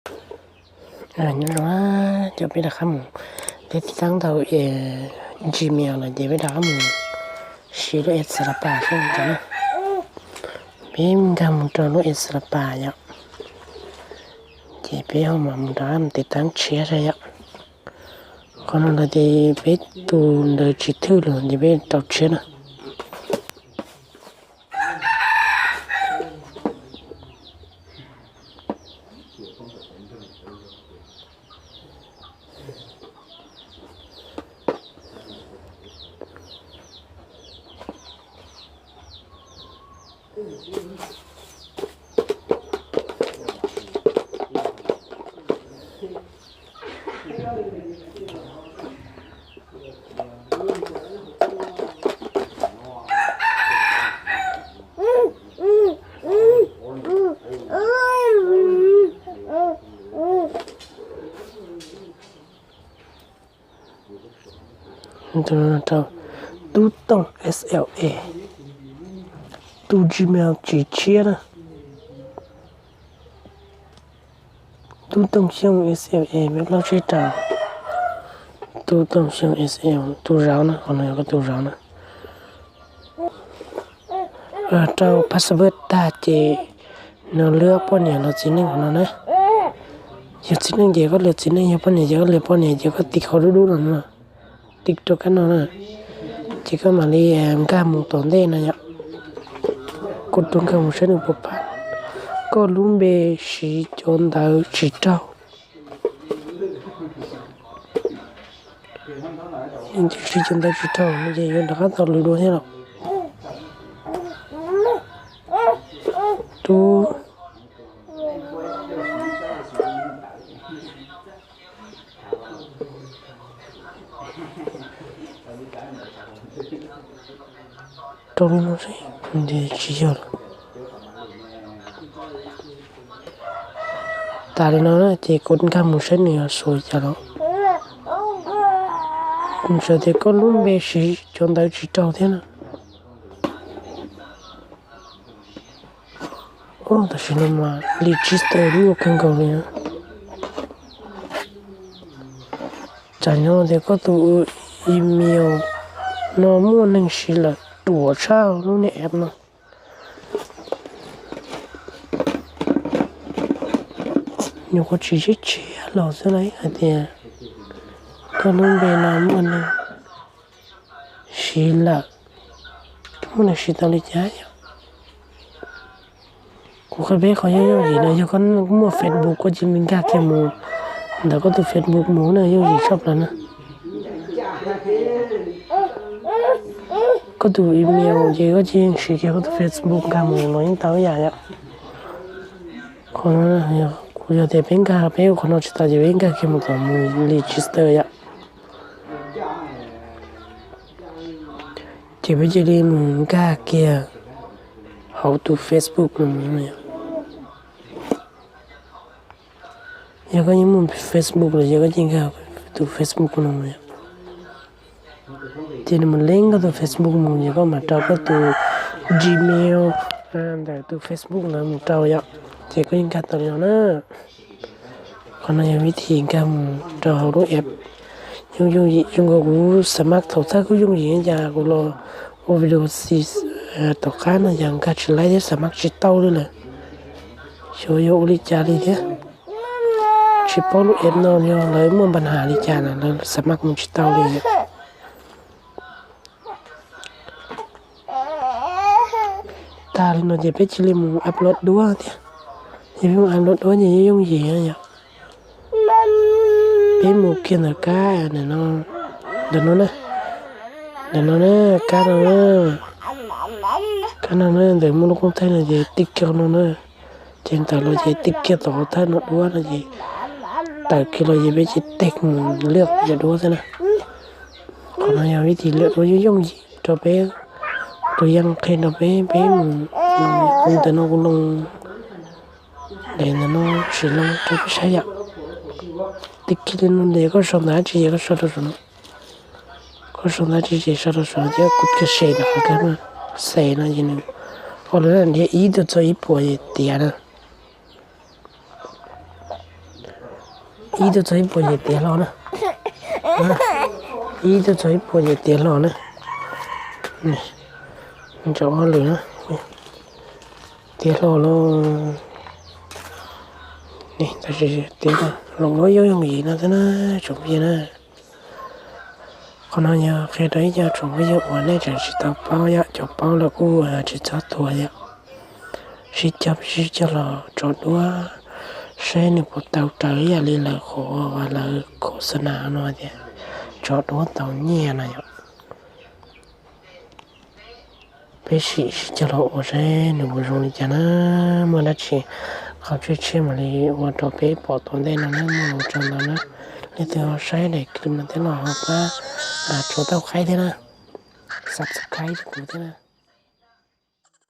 Nyob zoo, cov peb rov qab mus, peb tiv tab ntau Gmail lawm ces peb rov qab mus siv lub Xalapa seb zoo cas na. Peb nkag mus rau lub Xalapa yom, ces peb ho mam mus rov qab mus tiv tab tshiab saib yom. Qhov no lawv tias peb tus ntawd tsis thwj lawm ces peb rau tshiab na. Rau Tub Tooj S L A, tus Gmail tsis tshiab na. Tub Tooj Xyooj S L A, peb plaub tsib rau. Tub Tooj Xyooj S L, tus zauv na, qhov no yog koj tus zauv na. Rau password tag ces nws lwb poj niam los txiv neej qhov no na. Yog txiv neej ces koj lwb txiv neej, yog poj niam ces koj lwb poj niam, ces koj tiv qhov dub dub no, tiv rau kab no na. Ces koj mam li nkag mus tom ntej no yom. Koj rov nkag mus saib nws puas pab. Koj lub npe siv cov ntawv tsis raug. Siv cov ntawv tsis raug no ces yuav rov qab tau lwm dua thiab los. Tub rau li no seb, tsis yog lawm. Tas li no na ces kuv nkag mus saib nws yuav xus cas los. Nws hais tias koj lub npe siv cov ntawv tsis raug thiab na. Tam sim no mas register nyuaj kawg nkaus li na. Tsam no tias koj tus email no muaj neeg siv lawm, ruam tshaj lub niag app no. Nyuam qhuav tsis tshiab tshiab los xwb na hais tias koj lub npe no muaj neeg siv lawm, muaj neeg siv tau li cas yom. Kuv qhia peb qhov yooj yooj yim no, yog koj muaj Facebook koj cia li nkag kiag mus ntawm koj tus Facebook mus na, yooj yim tshaj plaws na. Koj tus email ces koj cia li siv kiag koj tus Facebook nkag mus los yeej tau ib yam yom. Qhov no kuv yog tias peb nkag peb ua qhov no tsis tau ces peb nkag kiag mus kom mus register yom. Ces peb cia li mus nkag kiag hauv tus Facebook no. Yog koj yeej muaj Facebook lawm ces koj cia li nkag tus Facebook no. Ces nws mus link koj tus Facebook mus ces koj mam rau koj tus Gmail ntawm tus Facebook ntawd mus rau yom. Ces koj yeej nkag tau li no na. Qhov no yog vib thim nkag mus rau hauv lub app. Yooj yooj yim zoo nkaus kuv xav mas thaum txaj kuj yooj yim cas kuv los ua video xis tom qab no yog nkag tsis laib thiab xav mas tsis tau li lawm. Xyov yog ua li cas li thiab. Tsis paub lub app no yog lawv muaj npa has li cas na, lawv xav mas kuv tsis tau li. Tag li no ces peb cia li mus upload duab thiab. Yog peb mus upload duab ces yooj yim yom. Peb mus kiag ntawm kab ntawm no na, ntawm no na, kab no na, kab no na, ntawm muaj lub koob thaij no ces tig kiag no na. Ces ntawm los ces tig kiag tom qhov thawj no duab no ces tawm kiag los ces peb ces tig mus lwaj yam duab xwb na. Qhov no yog vib thim lwaj duab yooj yooj yim rau peb, tus yeej qhia rau peb, peb mus ntawm no kuv loo, ntawm no sim loo rau peb saib yom. Tig kiag li no ces koj sau ntawv dab tsi ces koj sau rau saum no. Koj sau ntawv dab tsi ces sau rau saum no thiab kuv cia se ntawm qhov kab no, se no ces nws ua lawv nrhiav ib tug txog ib puas ces tiav na. Ib tug txog ib puas ces tiav hlo na. Ib tug txog ib puas ces tiav hlo na. Tso ob lwm na. Tiav hlo lauj. Tiav hlo, loos duab yooj yooj yim no thiab na, tsoom phooj ywg na. Qhov no yog qhia rau ib co tsoom phooj ywg uas nej tseem tsis tau paub yom, cov paub lawm kuj tsis txhob tuag yom. Sib cog sib cog los tso duab saib nws puas tau raws ib yam li lawv qhuav uas lawv khos xa nas no tias tso duab tau nyiaj no yom. Peb sim sib cog los ua saib nws puas zoo li cas na. Muaj dab tsi qhov tshiab tshiab mam li ua rau peb pom tom ntej no na, muaj lus tsaug ntau na. Leej twg ho saib daim clip no thiab los ho pab tsuav tau qhaib thiab na, subscribe rau kuv thiab na.